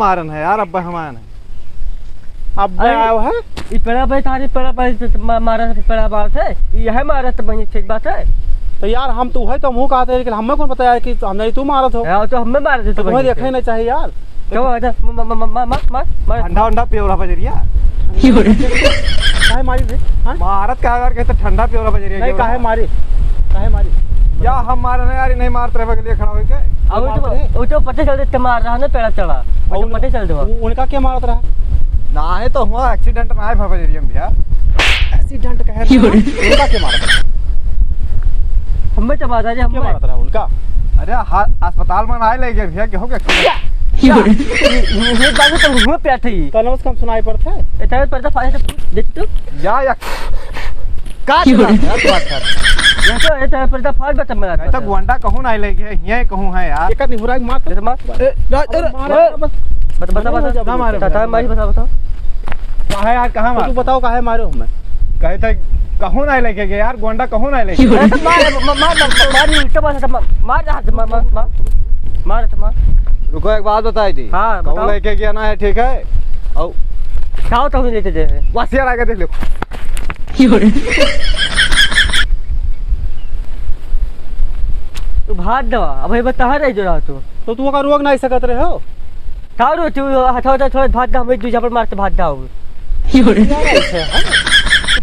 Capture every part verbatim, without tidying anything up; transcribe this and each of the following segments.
मारन है यार, अब्बे हम आयन है। अब्बे अरे, आयो है? ई पेड़ा पे थारी पेड़ा पे त-, त-, मा-, मारा से पेड़ा बात है। ई है मारा त बनी ठीक बात है। तो यार हम तो वही तो मुँह कहते हैं, लेकिन हमें कौन पता यार कि हम नहीं तू मारत हो। यार, तो हमें मार दे तो तो तुम्हें बनी देखना ही ठीक। नहीं चाहिए यार। क्यों है? म-, म-, म-, म-, मार, मार, मार। ठंडा उंडा पियो रहा बजरिया। काहे मारी रे? हाँ? मारत का यार, कहते ठंडा पियो रहा बजरिया नहीं, क्यों काहे रहा? मारी? काहे मारी? या हम मारे ना यार, नहीं मारते रहे बगलिए खड़ा होके। अब वो मारते तो, रहे? वो तो पता चल देते मार रहा ना, पेड़ा चढ़ा। वो तो और पता चल देवा। उ-, उनका क्या मारत रहा? ना है तो हुआ, accident ना है बाबा जी भैया। Accident कहे रहा? उनका क्या मारत रहा? हमें तो मारा जी, क्या हमें। मारत रहा उनका? अरे हा-, अस्पताल में ना ले गए भैया, क्या हो गया? ये, ये, ये बाबू तो हुआ प्याट है। कनवस कम सुनाई पड़ता है। इतना पड़ता फाइन से देख तू। या, या। का चला रहा है? बात कर। ये तो, ये तो पर्दा फाड़ बता मेरा। नहीं तो गोंडा कहूँ ना लेके, हियाँ कहूँ है यार। एक निहुरा के मार तो। जैसे मार। ए, रा-, ए, रा-, मार, ए। बस। बता, बता, बता। ना मारे। बता, मारी, बता, बता। काहे यार, कहाँ तो मार? तू बताओ, काहे मारे हो मैं? कहे थे, कहूँ ना लेके गए यार, गोंडा कहूँ ना लेके गए। अरे तो मार, मार, मार, मार, मार, उल्टा मार, मार, मार, मार, मार, मार, मार। रुको, एक बात बताई दी। हाँ, कहूँ बताओ। लेके गया ना है, ठीक है? और खाओ तो नहीं लेते दे। बस यार, आगे देख लो। तू भाग दवा, अब ये बता रहे जो रहा तू। तो तू ओकर रोक नहीं सकत रहे हो? का रो तू, हथवा तो थोड़ा भाग दा, हमें दू झापड़ मार के भाग दा हो। यार, ऐसे है।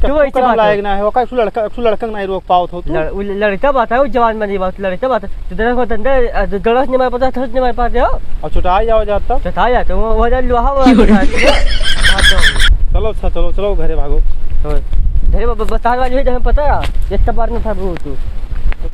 तू ऐसे ओकरा बात लायक हो। ना है, ओकर लड़का, तू लड़का नहीं रोक पावत हो तू। लड़-, उ लड़का बात है, वो जवान बनी बात, लड़का बात है। तो तेरा को धंधा, अ, दो-, दो नहीं मार पाता, थोड़ा नहीं मार पाते हो। और चुटा जाओ जाता। चुटा जाता, वो, वो लोहा वाला चुटा जाता। भाग दो। चलो, अच्छा, चलो, चलो, घरे भागो। तो घरे ब-, ब-, बताने वाली है, जब पता है, इतना बार में था वो तू।